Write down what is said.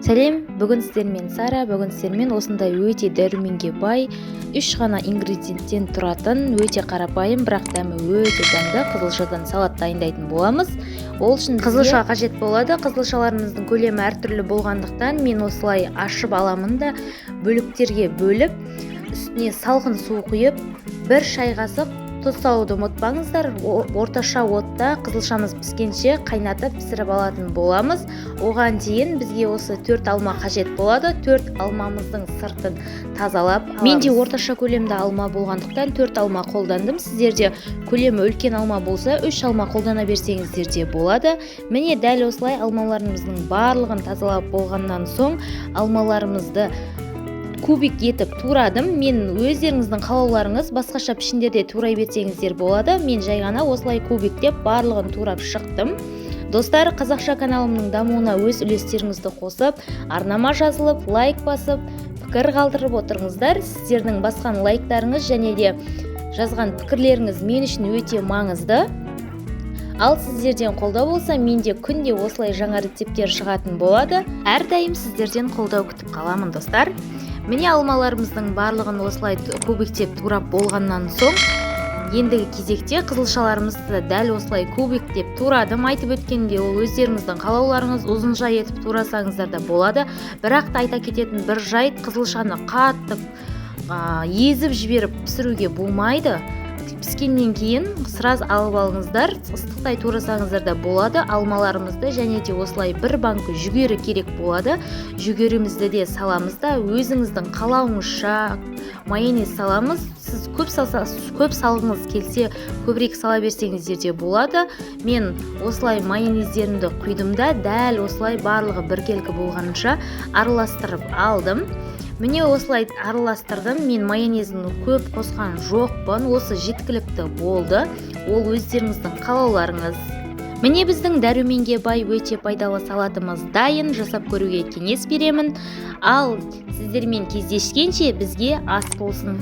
Сәлем! Бүгін сіздермен Сара. Бүгін сіздермен осындай өте дәруменге бай, үш ғана ингредиенттен тұратын, өте қарапайым, бірақ дәмі өте дәмді қызылшадан салат дайындайтын боламыз. Ол үшін қызылша қажет болады. Қызылшаларымыздың көлемі әртүрлі болғандықтан, мен осылай ашып аламын да, бөліктерге бөліп, үстіне салқын су құйып, 1 шай қасық тұз салуды ұмытпаңыздар. Орташа отта қызылшамыз піскенше қайнатып, пісіріп алатын боламыз. Оған дейін бізге осы төрт алма қажет болады. Төрт алмамыздың сыртын тазалап аламыз. Менде орташа көлемді алма болғандықтан, төрт алма қолдандым. Сіздерде көлемі үлкен алма болса, үш алма қолдана берсеңіздер де болады. Міне, дәл осылай алмаларымыздың барлығын тазалап болғаннан соң, алмаларымызды кубик етіп турадым мен. Өздеріңіздің қалауларыңыз, басқаша пішіндерде турай берсеңіздер болады. Мен жай ғана осылай кубиктеп барлығын турап шықтым. Достар, қазақша каналымның дамуына өз үлестеріңізді қосып, арнама жазылып, лайк басып, пікір қалдырып отырыңыздар. Сіздердің басқан лайктарыңыз және де жазған пікірлеріңіз мен үшін өте маңызды. Ал сіздерден қолдау болса, менде күнде осылай жаңа рецепттер шығатын болады. Әрдайым сіздерден қолдау күтіп қаламын, достар. Міне, алмаларымыздың барлығын осылай кубиктеп турап болғаннан соң, ендігі кезекте қызылшаларымызды дәл осылай кубиктеп турадым. Айтып өткендей, ол өздеріңіздің қалауларыңыз, ұзынша етіп турасаңыздар да болады. Бірақ та айта кететін бір жайт: қызылшаны қатты езіп жіберіп пісіруге болмайды. Піскеннен кейін сразу алып алыңыздар, ыстықтай турасаңыздар да болады. Алмаларымызды және де осылай бір банкі жүгері керек болады. Жүгерімізді де саламыз да, өзіңіздің қалауыңызша майонез саламыз. Сіз көп салса, көп салғыңыз келсе, көбірек сала берсеңіздер де болады. Мен осылай майонездерімді құйдым да, дәл осылай барлығы біркелкі болғанша араластырып алдым. Міне, осылай араластырдым. Мен майонезін көп қосқан жоқпын, осы жеткілікті болды. Ол өздеріңіздің қалауларыңыз. Міне, біздің дәруменге бай, өте пайдалы салатымыз дайын. Жасап көруге кеңес беремін. Ал сіздермен кездескенше, бізге ас болсын!